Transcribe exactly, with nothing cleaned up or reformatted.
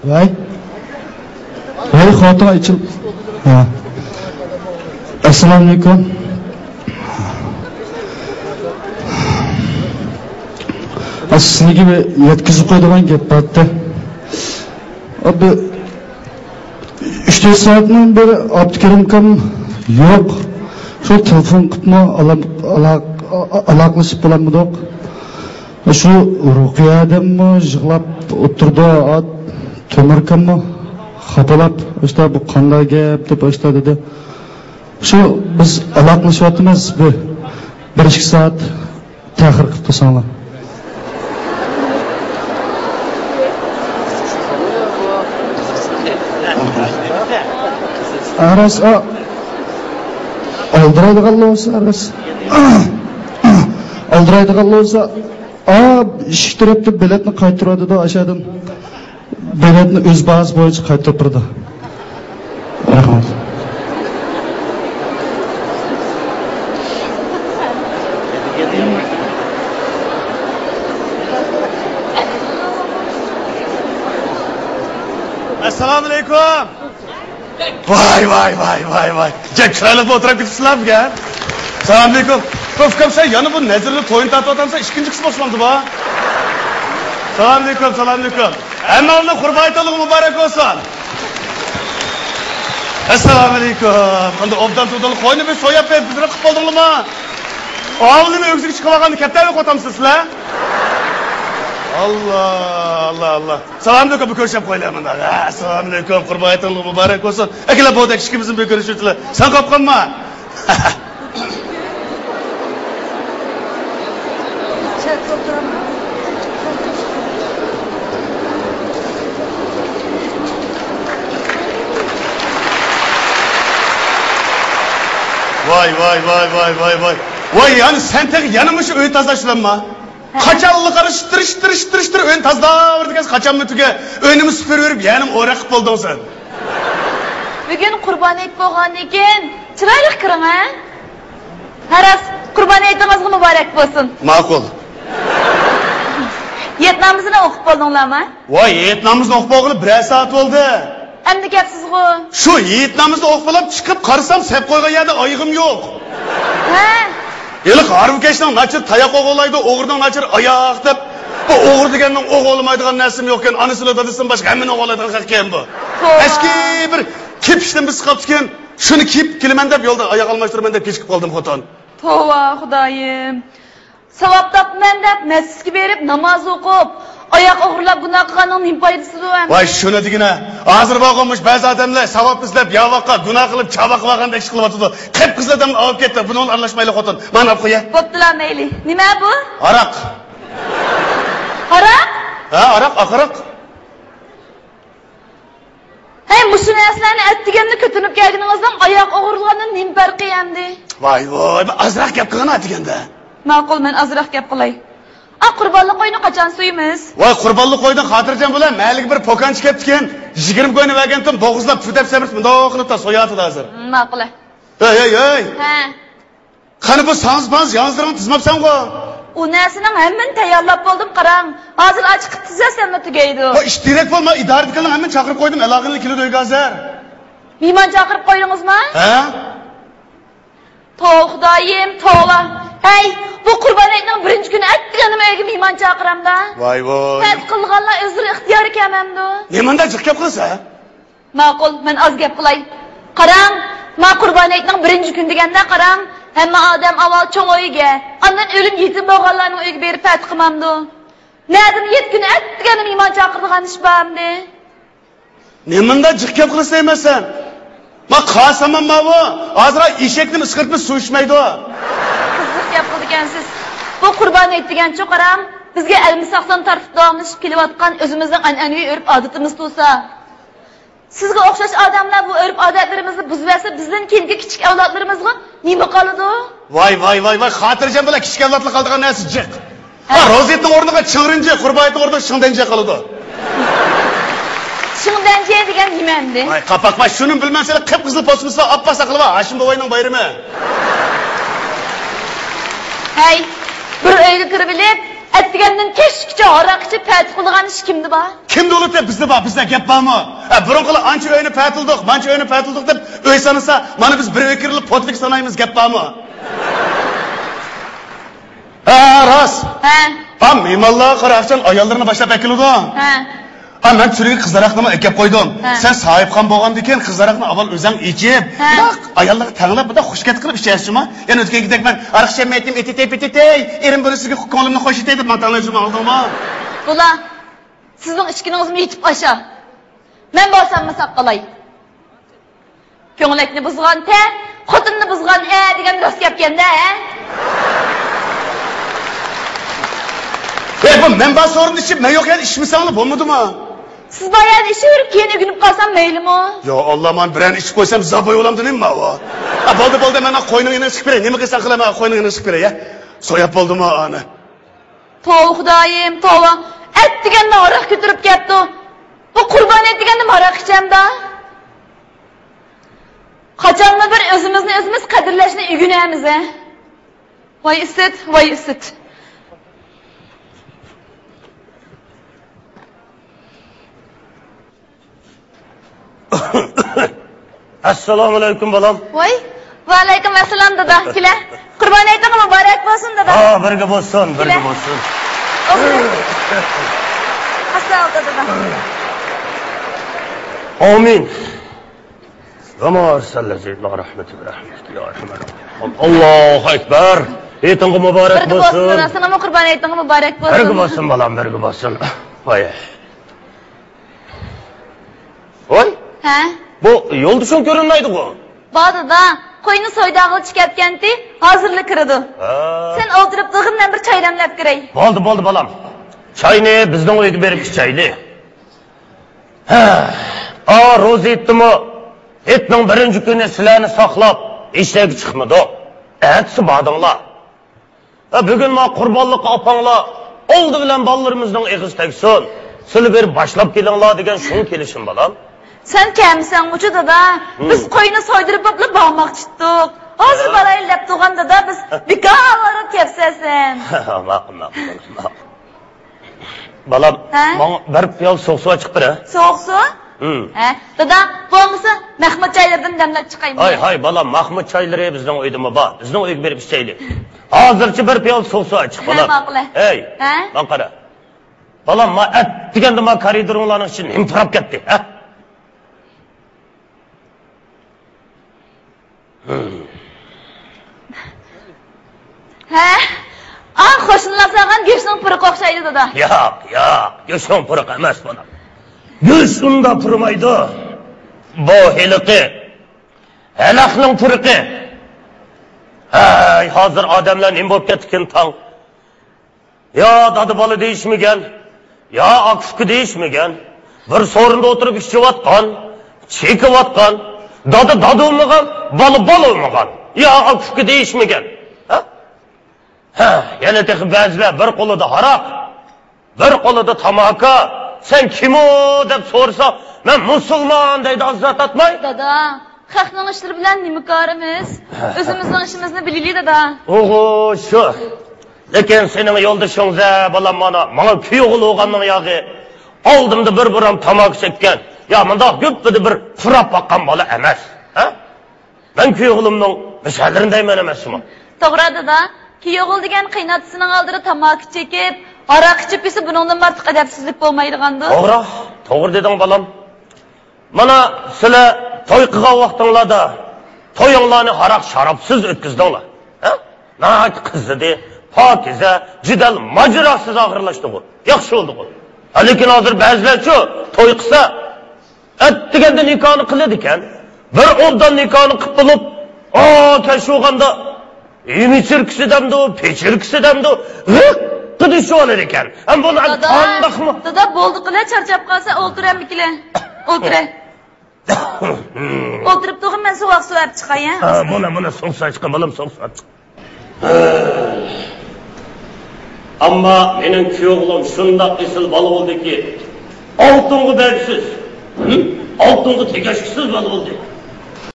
ۋاي. ۋاي، خوتۇن ئېچىل. ھە. ئەسسالامۇئەلەيكۇم. سىزنىڭكى بىر يەتكۈزۈپ قويىدىغان گەپ بارتتى. بىر ئۈچ تۆت سائەتنىڭ بىر ئابدۇكېرىم ئاكام يوق. شۇ تېلېفون قىلىپمۇ ئالا-، ئالا-، ئالاقىلىشىپ بولالمىدۇق. شۇ رۇقىيە ئادەممۇ يىغلاپ ئولتۇرىدۇ، ئا، تۆمۈر ئاكاممۇ خاپىلاپ، ئاشتا بۇ قانداق گەپ دەپ ئاشتا دېدى. شۇ بىز ئالاقىلىشىۋاتىمىز، بىر، بىر ئىككى سائەت تەخىر قىلىپ تۇرساڭلار. ئا، راست، ئا، ئالدىرايدىغانلار بولسا، راست. ئالدىرايدىغانلار بولسا، ئا، ئىشىك تەرەپتە بېلەتنى قايتۇرۇۋاتىدۇ ئاشادىن. بېلەتنى ئۆز باھاسى بويىچە قايتۇرۇپ بېرىدۇ. رەھمەت. ئەسسالامۇئەلەيكۇم. ۋاي، ۋاي، ۋاي، ۋاي، ۋاي. گەپ چىرايلىق ئولتۇرۇپ كېتىپسىلەر بۈگۈن. سالامئەلەيكۇم. بۇ ئۇكام، سەن يەنە بۇ نەزىرلىك تويىنى تارتىۋاتامسەن؟ ئىككىنچى قىسمى باشلاندى بۇ. سالامئەلەيكۇم، سالامئەلەيكۇم. ھەممىڭلارنى قۇربان ھېيتىڭلار مۇبارەك بولسۇن. ئەسسالامۇئەلەيكۇم. ئەمدى ئوبدان تۇردۇڭلار، قوينى بىر سوياپ بېرىپ، بىزنى قىلىپ بولدۇڭلارمۇ؟ ئاۋۇلىنى ئۆگزىگە چىقىۋالغاندا كەپتەرگە قوتامسىز سىلەر؟ ئاللا، ئاللا، ئاللا. سالامئەلەيكۇم، بىر كۆرۈشۈپ قويىلى مۇنداق. ھە، ئەسسالامۇئەلەيكۇم، قۇربان ھېيتىڭلار مۇبارەك بولسۇن. ئەكېلە بولدى، ئىككىمىزنى بىر كۆرۈشۈۋېتىلى. سەن قاپقانما؟ ۋاي، ۋاي، ۋاي، ۋاي، ۋاي، ۋاي. ۋاي، يەنە سەن تېخى يەنە مۇشۇ ئۆي تازىلاش بىلەنما؟ ھە. قاچانلا قارا شىتتىر، شىتتىر، شىتتىر، شىتتىر ئۆينى تازىلاۋېرىدىكەنسەن، قاچانمۇ تۈگە؟ ئۆينىمۇ سۈپۈرۈۋېرىپ يەنە ئورەك قىلىپ بولدۇڭ سەن. بۈگۈن قۇربان ھېيت بولغاندىن كېيىن چىرايلىق كىرىڭ، ھە؟ ھە، راست، قۇربان ھېيتىڭىزغا مۇبارەك بولسۇن. ماقۇل. ھېيت نامىزىنى ئوقۇپ بولدۇڭلارمۇ؟ ۋاي، ھېيت نامىزىنى ئوقۇپ بولغىلى بىرەر سائەت بولدى. ئەمدى كەپسىزغۇ؟ شۇ ھېيت نامىزىنى ئوقۇپ بولۇپ چىقىپ قارىسام، سەپ قويغان يەردە ئايىغىم يوق. ھە؟ ھېلىقى ھارۋىكەشنىڭ ناچىرى تاياق ئوغرىلايدۇ، ئوغرىنىڭ ناچىرى ئاياق دەپ، بۇ ئوغرى دېگەننىڭ ئوغرى بولمايدىغان نەرسىمۇ يوقكەن، ئانىسىلا دادىسىدىن باشقا ھەممىنى ئوغرىلايدىغان خەقكەن بۇ. توۋا. ئەسكى بىر كېپىشتىن بىرسى قاپتىكەن، شۇنى كىيىپ كېلىمەن دەپ يولدا ئاياغ ئالماشتۇرىمەن دەپ كېچىكىپ قالدىم خوتۇن. توۋا، خۇدايىم. ساۋاب تاپىمەن دەپ مەسچىتكە بېرىپ ناماز ئوقۇپ، ئاياق ئوغرىلاپ گۇناھ قىلغاننىڭ نېمە پايدىسى بار؟ ۋاي، شۇنى دېگىنە. ھازىر بارغۇ مۇشۇ بەزى ئادەملەر ساۋاب ئىزدەپ ياۋاققا، گۇناھ قىلىپ چاۋاققا بارغاندەك ئىش قىلىۋاتىدۇ. قىپقىزىل ئادەمنى ئاۋۇپ كەتتى. بۇنىڭ بىلەن ئارىلاشمايلى خوتۇن. مانا ئاپ قويە. بوپتۇلا مەيلى. نېمە بۇ؟ ھاراق. ھاراق؟ ھە، ھاراق، ئاق ھاراق. ھەي، مۇشۇ نەرسىلەرنى ئەتىگەندە كۆتۈرۈپ كەلگىنىڭىزنىڭ ئاياق ئوغرىلىغاندىن نېمە پەرقى ئەمدى؟ ۋاي، ۋاي، بىر ئازراق گەپ قىلغىنا ئەتىگەندە. ماقۇل، مەن ئازراق گەپ قىلاي. ئا، قۇربانلىق قوينى قاچان سويىمىز؟ ۋاي، قۇربانلىق قويدىن خاتىرجەم بولە، مەھەللىگە بىر پوكانچى كەپتىكەن، يىگىرمە كوينى بەرگەنتىم، بوغۇزلاپ، پۈدەپ سەپرىپ، مۇنداق قىلىپ تا سوياتىدۇ ھازىر. ماقۇل. ھەي، ھەي، ھەي. ھە. قېنى بۇ ساڭزا-پاڭزا ياڭزىلىرىڭنى تىزماپسەنغۇ؟ ئۇ نەرسىنىڭ ھەممىنى تەييارلاپ بولدۇم، قاراڭ. ھازىر ئاچىقىپ تىزسەملا تۈگەيدۇ. ۋاي، ئىش تېرەك بولما، ئىدارىدىكىلەرنىڭ ھەممىنى چاقىرىپ قويدۇم، ئەلاقىنى كېلىدۇ ئۆيگە ھازىر. مېھمان چاقىرىپ قويدىڭىزمۇ؟ ھە؟ توۋا خۇدايىم، توۋا. ھەي، بۇ قۇربان ھېيتنىڭ بىرىنچى كۈنى ئەتىگەننىمۇ ئۆيگە مېھمان چاقىرامدا؟ ۋاي، ۋاي. پەت قىلغانلار ئۆزلىرى ئىختىيارى كەلمەمدۇ؟ نېمانداق جىق گەپ قىلىسەن؟ ماقۇل، مەن ئاز گەپ قىلاي. قاراڭ، ما قۇربان ھېيتنىڭ بىرىنچى كۈنى دېگەندە قاراڭ، ھەممە ئادەم ئاۋۋال چوڭ ئۆيگە، ئاندىن ئۆلۈم يېتىم بولغانلارنىڭ ئۆيىگە بېرىپ پەت قىلمامدۇ؟ نەدىن يەتتە كۈنى ئەتىگەننى مېھمان چاقىرىدىغان ئىش بارمىدى؟ نېمانداق جىق گەپ قىلىسەن دەيمەن سەن؟ ما قاسامان ماۋۇ، ھازىر ئېشەكنىمۇ ئىسقىرتمىسا سۇ ئىچمەيدۇ. قىزىق گەپ قىلىدىكەنسىز. بۇ قۇربان ھېيت دېگەنچۇ قاراڭ، بىزگە ئەلمىساقتىن تارتىپ داۋاملىشىپ كېلىۋاتقان ئۆزىمىزنىڭ ئەنئەنىۋى ئۆرپ-ئادىتىمىز تۇرسا. سىزگە ئوخشاش ئادەملەر بۇ ئۆرپ-ئادەتلىرىمىزنى بۇزۇۋەتسە، بىزدىن كېيىنكى كىچىك ئەۋلادلىرىمىزغا نېمە قالىدۇ؟ ۋاي، ۋاي، ۋاي، ۋاي، خاتىرجەم بولە، كىچىك ئەۋلادلار قالىدىغان نەرسە جىق. ھە. ھا، روزىيەتنىڭ ئورنىغا چىڭرىنجى، قۇربان ھېيتنىڭ ئورنىغا شىڭدەنجى قالىدۇ. شىڭدەنجى دېگەن نېمە ئەمدى؟ ۋاي، قاپاقما، شۇنى بىلمەمسەن، قىپقىزىل پوسمىسى بار، ئاپئاق ساقىلى بار، ھاشىم بوۋاينىڭ بايرىمى. ھەي، بىر ئۆيگە كىرىۋېلىپ، ئەتىگەندىن كەچكىچە ھاراق ئىچىپ پەتە قىلىدىغان ئىش كىمدە بار؟ كىمدە بولىدۇ؟ بىزدە بار، بىزدە گەپ بارمۇ؟ ھە، بۇرۇنقىلار ئانچە ئۆينى پەتىلدۇق، مانچە ئۆينى پەتىلدۇق دەپ ئۆي سانىسا، مانا بىز بىر ئۆي كىرىلىپ پوتىلىك سانايمىز، گەپ بارمۇ؟ ھە، راست. ھە. ھا، مېھمانلارغا قارا ئاخشام ئاياللىرىنى باشلاپ ئەكېلىدۇ. ھە. ھا، مەن تۈرگە قىزاراقنىمۇ ئەكەپ قويدۇم. ھە. سەن ساھىبخان بولغاندىن كېيىن قىزاراقنى ئاۋۋال ئۆزۈڭ ئىچىپ، ھە، شۇنداق ئاياللارغا تەڭلەپ، بۇنداق خۇشكەت قىلىپ ئىچەرسىزمۇ؟ يەنە ئۆتكەنگىدەك مەن ئاراق ئىچەلمەيتتىم، ئېتىتەي پېتىتەي، ئېرىم بۇنى سىزگە كۆڭلۈمنى خوش ئېتەي دەپ ماڭا تەڭلەيسىزمۇ، ئاڭلىدىڭمۇ؟ بولا، سىزنىڭ ئىچكىنىڭىزمۇ يېتىپ ئاشا. مەن بارساممۇ ساقلاي. كۆڭلەكنى بۇزغان تە، خوتۇننى بۇزغان ئە دېگەن راست گەپكەن-دە، ھە؟ ھەي، بۇ مەن بار سورۇندا ئىچىپ، مەن يوق يەردە ئىچمىسەڭلار بولمىدىمۇ؟ سىز بار يەردە ئىچىۋېرىپ، كېيىن ئۆگىنىپ قالسام مەيلىمۇ؟ يا ئاللا، مانا بىرەرنى ئىچىپ قويسام زابوي بولامدۇ نېمە ماۋۇ؟ ھە، بولدى، بولدى، مەن قوينىڭ يېنىغا چىقىپ بېرەي. نېمە قىلساڭ قىلە، مەن قوينىڭ يېنىغا چىقىپ بېرەي، ھە؟ سوياپ بولدىمۇ ئانى؟ توۋا خۇدايىم، توۋا. ئەتىگەندە ھاراق كۆتۈرۈپ كەپتۇ. بۇ قۇربان ھېيت دېگەندىمۇ ھاراق ئىچەمدا؟ قاچانمۇ بىر ئۆزىمىزنى ئۆزىمىز قەدىرلەشنى ئۆگىنەمىز، ھە؟ ۋاي ئىسىت، ۋاي ئىسىت. ئەسسالامۇئەلەيكۇم، بالام. ۋاي، ۋەئەلەيكۇم ئەسسالام، دادا. كېلە. قۇربان ھېيتىڭ مۇبارەك بولسۇن، دادا. ھا، بىرگە بولسۇن، بىرگە كېلە. بولسۇن. ئولتۇرۇڭ. ئاستا ئولتۇر، دادا. ئامىن. ۋەما ئەرسەلنەكە ئىللا رەھمەتەن لىل ئالەمىن، يا ئەرھەمەر راھىمىن. ئاللاھۇ ئەكبەر. ھېيتىڭغا مۇبارەك بولسۇن. بىرگە بولسۇن، دادا. سېنىڭمۇ قۇربان ھېيتىڭغا مۇبارەك بولسۇن. بىرگە بولسۇن، بالام، بىرگە بولسۇن. ۋاي. ۋاي. ھە؟ بۇ يولدىشىڭ كۆرۈنمەيدىغۇ؟ بار دادا، قوينى سويداغىلى چىقىپ كەتكەنتى، ھازىرلا كىرىدۇ. ھە. سەن ئولتۇرۇپ تۇرغىن، مەن بىر چاي دەملەپ كىرەي. بولدى، بولدى، بالام. چاينى بىزنىڭ ئۆيگە بېرىپ ئىچەيلى. ھە. ئا، روزا ھېيتتىمۇ، ھېيتنىڭ بىرىنچى كۈنى سىلەرنى ساقلاپ، ھېچ يەرگە چىقمىدۇق. ئەتىسى باردىڭلار. ھە، بۈگۈن ما قۇربانلىققا ئاپاڭلار ئالدى بىلەن بالىلىرىمىزنىڭ ئېغىزى تەگسۇن، سىلى بېرىپ باشلاپ كېلىڭلار دېگەن شۇ كېلىشىم، بالام. سەن كەلمىسەڭمۇچۇ، دادا؟ ھىم. بىز قوينى سويدۇرۇپ بوپلا بارماقچى تۇتتۇق. ھازىر ھە. بارايلى دەپ تۇرغان، دادا، بىز بىكار ئاۋارە بولۇپ كەپسەن سەن. ماقۇل، ماقۇل، بالام، ماقۇل. بالام، ھە؟ ماڭا بىر پىيالە سوغۇق سۇ ئاچىقىپ بېرە. سوغۇق سۇ؟ ھىم. ھە، دادا، بولمىسا مەخمۇت چايلىرىدىن دەملەپ چىقايمۇ؟ ھاي، ھاي، بالام، مەخمۇت چايلىرى بىزنىڭ ئۆيدىمۇ بار. بىزنىڭ ئۆيگە بېرىپ ئىچەيلى. ھازىرچە بىر پىيالە سوغۇق سۇ ئاچىق، ھە، بالام. ماقۇل. ھەي، ھە؟ ماڭا قارا. بالام، ما ئەتىگەندە ما كارىدورۇڭلارنىڭ ئىچىدە نېمە پۇراپ كەتتى، ھە؟ ھە؟ ئا، قوشنىلار سالغان گۆشنىڭ پۇرىقى ئوخشايدۇ، دادا. ياق، ياق، گۆشنىڭ پۇرىقى ئەمەس، بالام. گۆش ئۇنداق پۇرىمايدۇ. بۇ ھېلىقى ھەلەقنىڭ پۇرىقى. ھەي، ھازىر ئادەملەر نېمە بولۇپ كەتتىكىن تاڭ؟ يا دادا بالا دېيىشمىگەن، يا ئاكا ئۇكا دېيىشمىگەن. بىر سورۇندا ئولتۇرۇپ ئىچىۋاتقان، چېكىۋاتقان. دادا دادا بولمىغان، بالا بالا بولمىغان. يا ئاكا ئۇكا دېيىشمىگەن. ھە؟ ھە، يەنە تېخى بەزىلەر بىر قولىدا ھاراق، بىر قولىدا تاماكا. سەن كىمۇ دەپ سورىسا، مەن مۇسۇلمان دەيدۇ، ھازا تارتماي. دادا، خەقنىڭ ئىشلىرى بىلەن نېمە كارىمىز؟ ئۆزىمىزنىڭ ئىشىمىزنى بىلىلى، دادا. ئوغۇ، شۇ. لېكىن سېنىڭ يولدىشىڭ زە، بالام، مانا، ماڭا كۈيئوغۇل بولغاننىڭ ياغى. ئالدىمدا بىر بۇرام تاماكا چەككەن. يا مۇنداق گۈپپىدە بىر پۇراپ باققان بالا ئەمەس. ھە؟ مەن كۈيئوغلۇمنىڭ مىساللىرىنى دەيمەن ئەمەسمۇ؟ توغرا، دادا. كۈيئوغۇل دېگەن قېيىنئاتىسىنىڭ ئالدىدا تاماكا چېكىپ، ھاراق ئىچىپ يۈرسە، بۇنىڭدىن ئارتۇق ئەدەپسىزلىك بولمايدىغاندۇ؟ توغرا، توغرا دېدىڭ، بالام. مانا، سىلەر توي قىلغان ۋاقتىڭلاردا تويۇڭلارنى ھاراق-شارابسىز ئۆتكۈزدۈڭلار. ھە؟ ناھايىتى قىزىدى، پاكىزە، جېدەل، ماجىراسىز ئاخىرلاشتىغۇ. ياخشى بولدىغۇ. ھە، لېكىن ھازىر بەزىلەرچۇ، توي قىلسا، ئەتىگەندە نىكاھنى قىلىدىكەن. بىر ئوبدان نىكاھنى قىپ بولۇپ، ئا، كەچ بولغاندا يېمىچىركىسى دەمدۇ، پېچىركىسى دەمدۇ، غىققىدە ئىچىۋالىدىكەن. ھەم بۇنى دادا، قانداقمۇ؟ دادا، بولدى قىلە، چارچاپ قالسا ئولتۇر ئەمدىكىلە. ئولتۇرە. ئولتۇرۇپ تۇرغىن، مەن سوغۇق سۇ ئەپ چىقاي، ھە؟ ھە، بولە، بولە، سوغۇق سۇ ئەپ چىقاي، بالام، سوغۇق سۇ ئەپ چىقاي. ئەمما مېنىڭ كۈيئوغلۇم شۇنداق ئېسىل بالا بولدىكى، ئالتۇنغا بەرگۈسىز، ھىم، ئالتۇنغا تېگەشكۈسىز بالا بولدى.